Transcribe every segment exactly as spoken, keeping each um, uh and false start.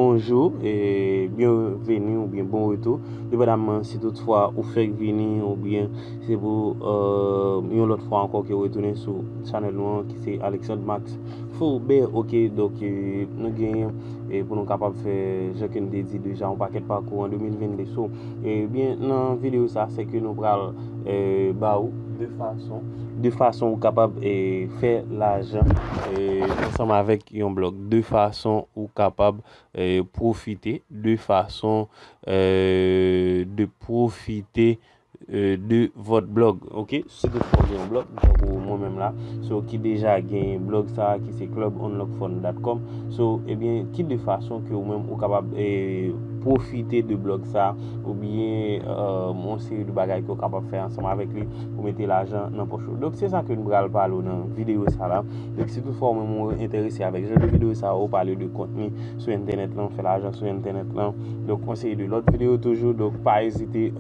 Bonjou e byenveni oubyen bon retou, depandamman si toutfwa ou fèk vini oubyen se pou yon lòt fwa ankò ke w retounen sou chanèl nou an ki se Alexandre Max Foubert. Ok, donk nou genyen pou nou kapab fè, jan ke n te di deja, yon pakèt pakou an de mil vennde. So, ebyen nan videyo sa se ke nou pral ba ou de fason de fason ou kapab fè lajan ansanm avèk yon blòg, de fason ou kapab pwofite, de fason de pwofite de vòt blòg. Ok, si toutfwa w gen yon blòg tankou mwen menm la, so ki deja gen blòg sa ki se club unlock fun dot com. So ebyen ki de fason ke ou menm ou kapab pwofite de blòg sa oubyen yon seri de bagay ke w kapab fè ansanm avèk li pou mete lajan nan pòch ou. Donk se sa ke n pral pale w nan videyo sa la. Donk si toutfwa ou menm ou enterese avèk jan de videyo sa, ou pale de kontni sou entènèt lan, fè lajan sou entènèt lan. Donk yon seri de lòt videyo toujou. Donk pa ezite,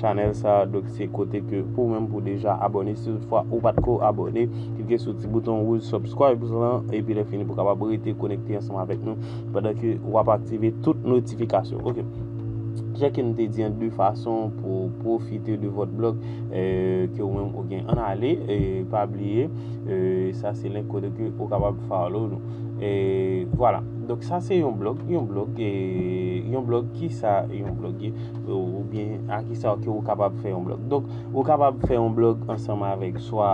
chanèl sa, donk se kote ke pou ou menm pou deja abòne. Si toutfwa ou pa t ko abòne, klike sou ti bouton wouj subscribe lan epi lè fini pou kapab rete konekte ansanm avèk nou pandan ke w ap aktive tout notifikasyon. Ok, jan ke m te di an, de fason pou pwofite de vòt blòg ke ou menm ou gen. Ann ale, pa bliye, sa se link kote ke ou kapab follow nou. Vwala, donk sa se yon blòg, yon blòg, yon blòg, kisa yon blòg ye, oubyen a kisa ke ou kapab fè yon blòg. Donk ou kapab fè yon blòg ansanm avèk swa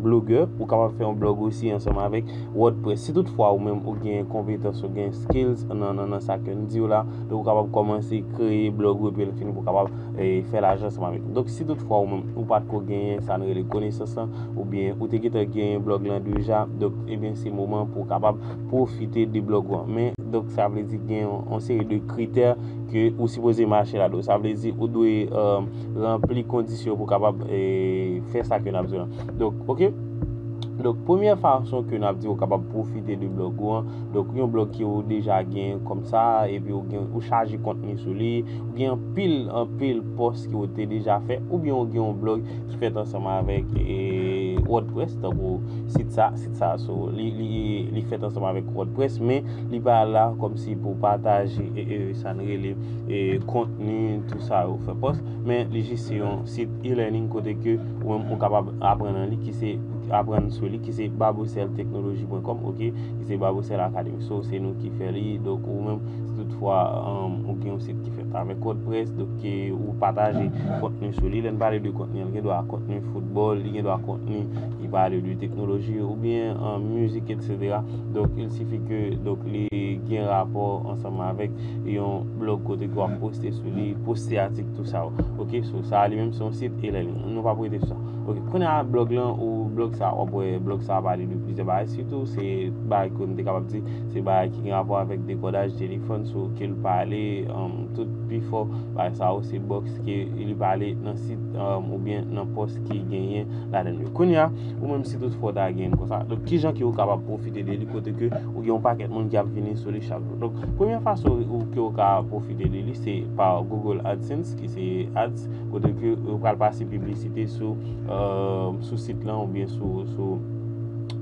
blogè, ou kapab fè yon blòg osi ansanm avèk WordPress. Si toutfwa ou menm ou gen konpetans, ou gen skills nan nan nan sa ke n di w la, donk ou kapab kòmanse kreye blòg ou epi lè fini pou kapab fè lajan ansanm avèk. Donk si toutfwa ou menm ou pa t ko genyen sa n rele konesans lan, oubyen ou te gentan genyen blòg lan deja, donk ebyen se moman pou w kapab pwofite de blòg ou an. Men donk sa vle di gen yon seri de kritè ke ou sipoze mache ladan. Sa vle di ou dwe ranpli kondisyon pou w kapab fè sa ke n ap di w lan. Donk ok, donk premyè fason ke n ap di ou kapab pwofite de blòg ou an, donk yon blòg ke ou deja gen kòmsa epi ou gen ou chaje kontni sou li, ou gen anpil anpil pòs ke ou te deja fè, oubyen ou gen yon blòg ki fèt ansanm avèk WordPress, tankou sit sa, sit sa so li li li fèt ansanm avèk WordPress, men li pa la kòmsi pou pataje sa n rele kontni, tou sa yo, fè pòs, men li jis se yon sit e-learning kote ke ou menm ou kapab aprann an li, ki se aprann sou li, ki se babosèl teknoloji pwen kòm, ok, ki se Babosèl Academy. So se nou ki fè li. Donk ou menm si toutfwa ou gen yon sit ki fèt avèk WordPress, donk ke ou pataje kontni sou li. Lè n pale de kontni an, li gen dwa kontni foutbòl, li gen dwa kontni ki pale de teknoloji oubyen mizik, etsetera. Donk il sifi ke donk li gen rapò ansanm avèk yon blòg kote ke w ap poste sou li, poste atik, tou sa yo. Ok, so sa li menm se yon sit e-learning. Nou p ap rete sou sa. Ok, kounye a blòg lan ou blòg sa, w ap wè blòg sa pale de plizyè bagay, sitou se bagay ke m te kapab di se bagay ki gen rapò avèk dekòdaj telefòn, so ke l pale tout pi fò bagay sa yo se bòks ke li pale nan sit oubyen nan pòs ki genyen ladan l yo. Kounye a ou menm si toutfwa w ta gen konsa, donk kijan ke ou kapab pwofite de li kote ke ou gen yon pakèt moun ki ap vini sou li chak jou. Donk premyè fason ou ke ou ka pwofite de li se pa Google AdSense, ki se ads, kote ke ou pral pase piblisite sou sou sit lan oubyen sou sou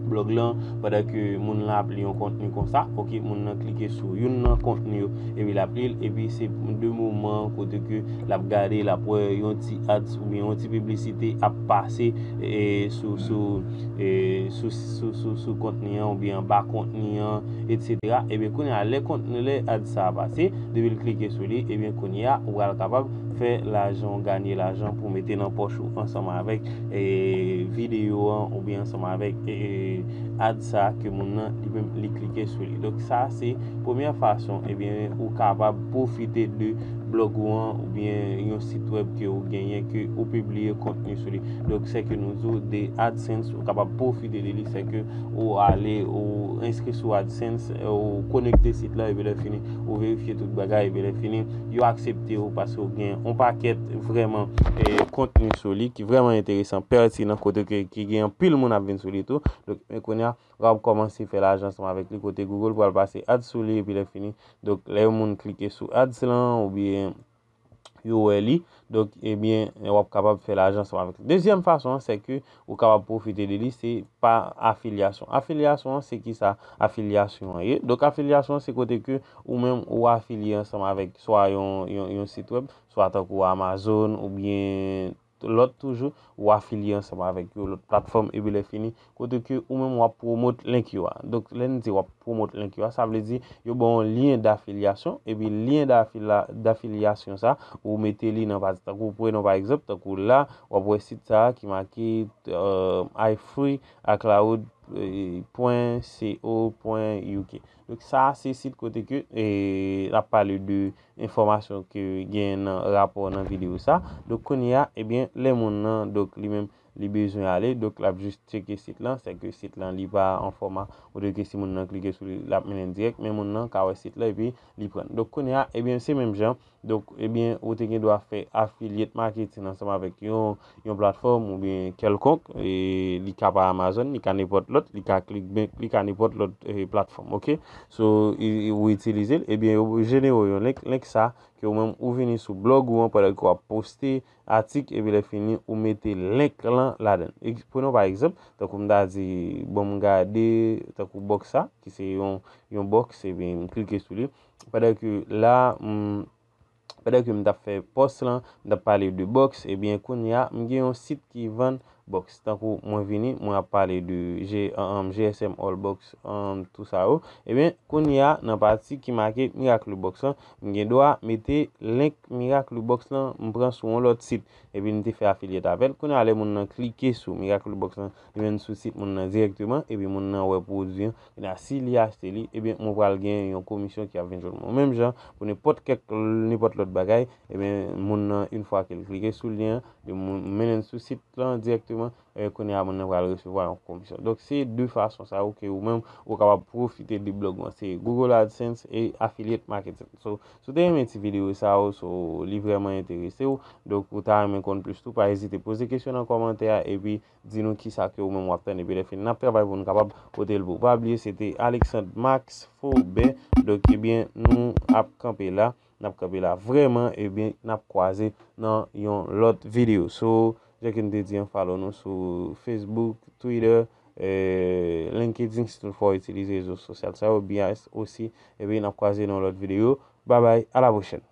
blòg lan pandan ke moun lan ap li yon kontni konsa. Ok, moun nan klike sou youn nan kontni yo epi l ap li l, epi se de moman kote ke l ap gade, l ap wè yon ti ads oubyen yon ti piblisite ap pase sou sou sou sou sou kontni an oubyen anba kontni an, etsetera. Ebyen kounye a lè kontni, lè ads sa a pase, depi l klike sou li, ebyen kounye a ou pral kapab fè lajan, ganye lajan pou mete nan pòch ou ansanm avèk videyo an oubyen ansanm avèk ads sa ke moun nan li menm li klike sou li. Donk sa se premyè fason ebyen ou kapab pwofite de blòg ou an oubyen yon sit wèb ke ou genyen ke ou pibliye kontni sou li. Donk se ke nou di w de AdSense, ou kapab pwofite de li, se ke ou ale ou enskri sou AdSense, ou konekte sit la epi lè fini ou verifye tout bagay epi lè fini yo aksepte ou paske ou gen yon pakèt vrèman kontni sou li ki vrèman enteresan, pètinan, kote ke ki gen anpil moun ap vin sou li tou. Donk men kounye a w ap kòmanse fè lajan ansanm avèk li kote Google pral pase ads sou li epi lè fini. Donk lè yon moun klike sou ads lan oubyen yo wè li. Donk, ebyen, w ap kapab fè lajan ansanm avèk li. Dezyèm fason an, se ke ou kapab pwofite de li, se pa afilyasyon. Afilyasyon an, se ki sa afilyasyon an ye? Donk, afilyasyon an, se kote ke ou menm ou afilye ansanm avèk swa yon, yon, yon sit wèb, swa tankou Amazon oubyen lòt toujou, ou afilye ansanm avèk yo, lòt platfòm, epi lè fini, kote ke ou menm w ap pwomot link yo a. Donk, lè n di w ap pwomot link yo a, sa vle di yo ba w yon lyen dafilyasyon, epi lyen dafila- dafilyasyon sa, ou mete li nan pati. Tankou, prenon pa egzanp, tankou la, w ap wè sit sa a ki make, euh, ifree a cloud, euh, pwen co pwen uk. Donk, sa a se sit kote ke, e, n ap pale de enfòmasyon ke gen nan rapò nan videyo sa. Donk, kounye a, ebyen, lè moun nan, donk, li menm, li bezwen ale, donk, l ap jis tcheke sit lan, se ke sit lan, li pa an fòma, kote ke si moun nan klike sou li, l ap mennen l dirèk, men moun nan ka wè sit lan, epi li pran. Donk, kounye a, ebyen, se menm jan, donk, ebyen, ou te gen dwa fè affiliate marketing ansanm avèk yon, yon platfòm oubyen kèlkonk, e, li ka pa Amazon, li ka nenpòt lòt, li ka Clickbank, li ka nenpòt lòt, e, platfòm, oke? So, e, e, ou itilize l, ebyen, yo jenere w yon link, link sa, ke ou menm ou vini sou blòg ou an pandan ke w ap poste atik, epi lè fini, ou mete link lan ladan. Ek- Prenon pa egzanp, tankou m ta di, bon, m gade, tankou box sa, ki se yon, yon box, epi m klike sou li. Pandan ke la, m, pandan ke m t ap fè pòs lan, m t ap pale de box, ebyen, kounye a, m gen yon sit ki vann box. Tankou mwen vini, mwen ap pale de G, um, G S M All Box, um, tou sa yo. Ebyen, kounye a, nan pati ki make Miracle Box lan, m gen dwa mete link Miracle Box lan, m pran sou yon lòt sit. Epi m te fè affiliate avè l. Kounye a, lè moun nan klike sou Miracle Box lan, li menm sou sit moun nan dirèkteman, epi moun nan wè pwodui an. Kounye a, si li achte li, ebyen, mwen pral gen yon komisyon ki ap vin jwenn mwen. Menm jan, pou nenpòt kèk, nenpòt lòt bagay, ebyen, moun nan, yon fwa ke l klike sou lyen an, li moun- mennen l sou sit lan dirèkteman, e, kounye a, moun nan pral resevwa yon komisyon. Donk, se de fason sa yo ke ou menm, ou kapab pwofite de blòg mwen. Se Google AdSense e affiliate marketing. So, si w te renmen ti videyo sa yo, so, li vrèman enterese w, donk, ou ta renmen konn plis tou, pa ezite poze kesyon nan kòmantè a, epi di nou kisa ke ou menm w ap tann, epi lè fini, n ap travay pou nou kapab pote l pou ou. Pa bliye, se te Alexandre Max Faubert. Donk, ebyen, nou ap kanpe la. N ap kanpe la vrèman, ebyen, n ap kwaze nan yon lòt videyo. So, jan ke n te di an, follow nou sou Facebook, Twitter, eh, LinkedIn, si toutfwa w itilize rezo sosyal sa yo, B I S osi. Ebyen, n ap kwaze nan yon lòt videyo. Babay, a la pwochèn.